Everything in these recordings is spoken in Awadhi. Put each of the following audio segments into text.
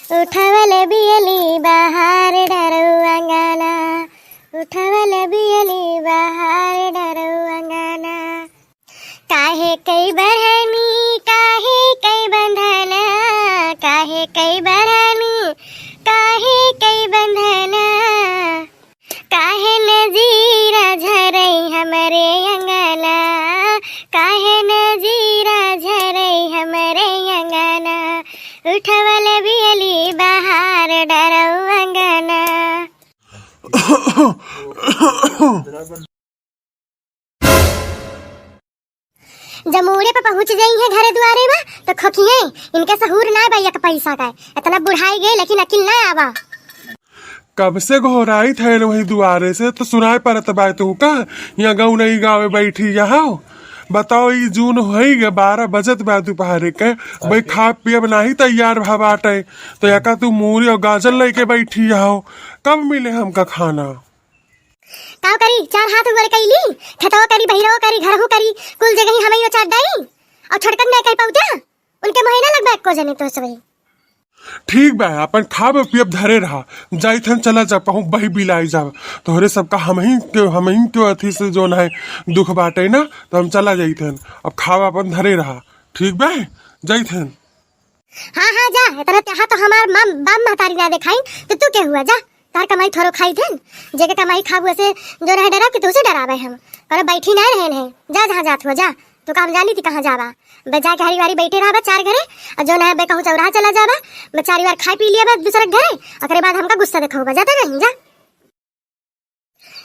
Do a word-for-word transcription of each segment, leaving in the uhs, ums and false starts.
उठवल बियली बहार डरौ अंगना, उठवल बियली बहार डरौ अंगना। काहे कई बरहनी, काहे कई बंधना, काहे कई बरहनी, काहे कई बंधना। काहे नजीरा झरई हमरे अंगना, काहे नजीरा झरई हमरे अंगना। उठवल बियली बहार डरौ अंगना। जब मूड़े पे पहुँच जइहैं घरे दुआरे में, तो खोखिहैं, इनके सहूर ना बा एक पैसा का। इतना बुढ़ाई गए, लेकिन अकिल ना आवा। कब से घोराइत है वही दुआरे से, तो सुनाई परत बा तू का? यहाँ गऊ नहीं गावे बैठी यहाँ। बताओ, ई जून होई गए, बारह बजत बा दोपहरे के। भाई, खा पियब नाही तैयार भा बाटे, तो एका तू मूरी और गाजर लेके बैठी यहाँ। कब मिले हमका खाना? काव करी, चार हाथ उगल कइली, खेतवा करी, बहिरवा करी, घरहू करी, कुल जगही हमही चाट डाई। और छोटकन नहीं कह पाउते, उनके मोहे ना लगबा एको जने तो सबही। ठीक बा, अपन खाब पियब धरे रहा, जाइत हन, चला जा, पहुँ बही बिलाई जाब। तोहरे सबका हमही के, हमही के अथी से जौन है दुख बाटे ना, तो हम चला जाइत हन। अब खाब अपन धरे रहा, ठीक बा, जाइत हन। हाँ, हाँ, जा, इतना चाहा तो हमार माँ, बाप महतारी ना देखाई, तो तू के हुआ, जा, तार कमाई थोरो खाई थे, जेके कमाई खाबू ऐसे जो रहे डरा कि तू से डरावे हम, करो बैठी ना रहे हैं, जा, जहाँ जात हुआ, जा, तू काम जानी थी कहाँ जाबा, बे जाके हरी वारी बैठे रहा बा चार घरे, और जो ना बे कहूँ चौराहा चला जाबा, बे चार बार खाई पी लिया बा दूसरे घरे, ओकरे बाद हमका गुस्सा देखाऊ बा, जाता नहीं, जा।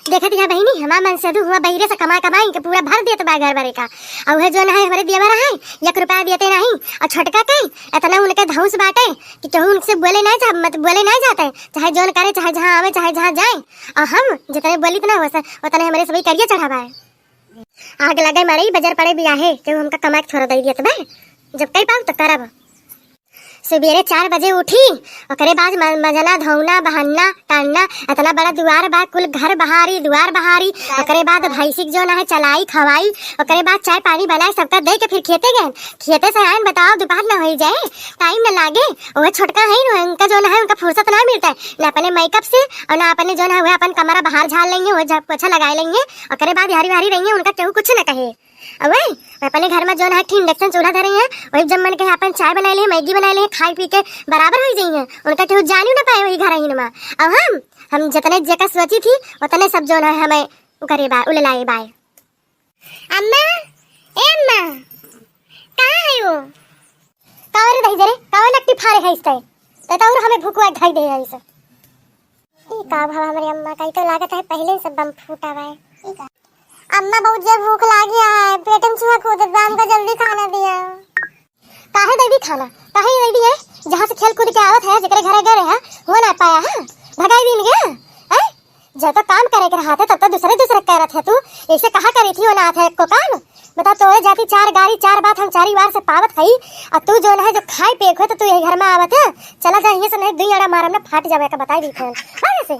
देखत या बहिनी, हमार मन से दू हुआ बहिरे से कमा कमाई के पूरा भर देत बा घर भरे का। और उहे जौन है हमरे देवर है, एक रुपया देते नहीं। और छोटका के इतना उनके धौंस बाटे कि केहू उनसे बोले नहीं जा, मत बोले नहीं जाते, चाहे जौन करे, चाहे जहाँ आवे, चाहे जहाँ जाए। और हम जितने बोली इतना हो सक, उतने हमरे सभी करिए चढ़ावा है। आग लगे मरई, बजर पड़े बियाहे, केहू हमका कमा के थोड़ा दे दियत बा। जब कई पाऊ तो करब। सुबेरे चार बजे उठी, ओकरे बाद म-, मजना, धोना, बहाना, टानना, इतना बड़ा दुआर बा, कुल घर बहारी, दुआर बहारी, ओकरे बाद भैंसी के जौन है चलाई, खवाई, ओकरे बाद चाय पानी बनाए, सबका दे के फिर खेते गए। खेते से आइन, बताओ, दोपहर न होई जाए, टाइम न लागे। ओहे छोटका है न, उनका जौन है, उनका फुर्सत ना मिलता है, ना अपने मेकअप से और ना अपने जौन है, वह अपन कमरा बाहर झाड़ लेंगे, वह झा-, पोछा लगाए लेंगे, ओकरे बाद हरी भरी रहेंगे, उनका केहू कुछ न कहे। अवे, मैं अपने घर में जौन है, एक ठे induction चूल्हा धरे हैं, वही जब मन कहे अपन चाय बनाए ले, मैगी बनाए ले, खाए पी के बराबर हो जाई हैं। उनका केहू जानियो ना पाए वही घर ही नुमा। अब हम, हम जितने जेका सोची थी, उतने सब जौन है हमें उकरे बा, उललाए बाए। अम्मा, ए अम्मा, कहाँ है वो? कावर दही दे रे, कावर नकटी फारे है इस टाइम। तो, तो और हमें भूख वाई खाई दे है इसे। ई का भवा हमरे अम्मा का, ई तो लागत है पहिले से बम फूटा बा। अम्मा, बहुत जोर भूख लागी है, पेट में चूहा कूदत बा, हमका जल्दी खाना दिया। काहे देबी खाना? काहे देबी है? जहाँ से खेल कूद के आवत है, जेकरे घरे गए रहे, वो ना पाया है, भगाई दीन गया है। जब तो काम करे के रहा था, तब तो दूसरे दूसरे करत है तू। ऐसे कहा करी थी, वो ना था एको काम। बता, तोरे जाती चार गारी, चार बात हम चारी बार से पावत हई, और तू जौन है जो खाए पिए को, तो तू यही घर में आवत है। चला जा, यहीं से नहीं, दुई अड़ा मारम ना, फाट जावे का, बताई दी थे। भाग से।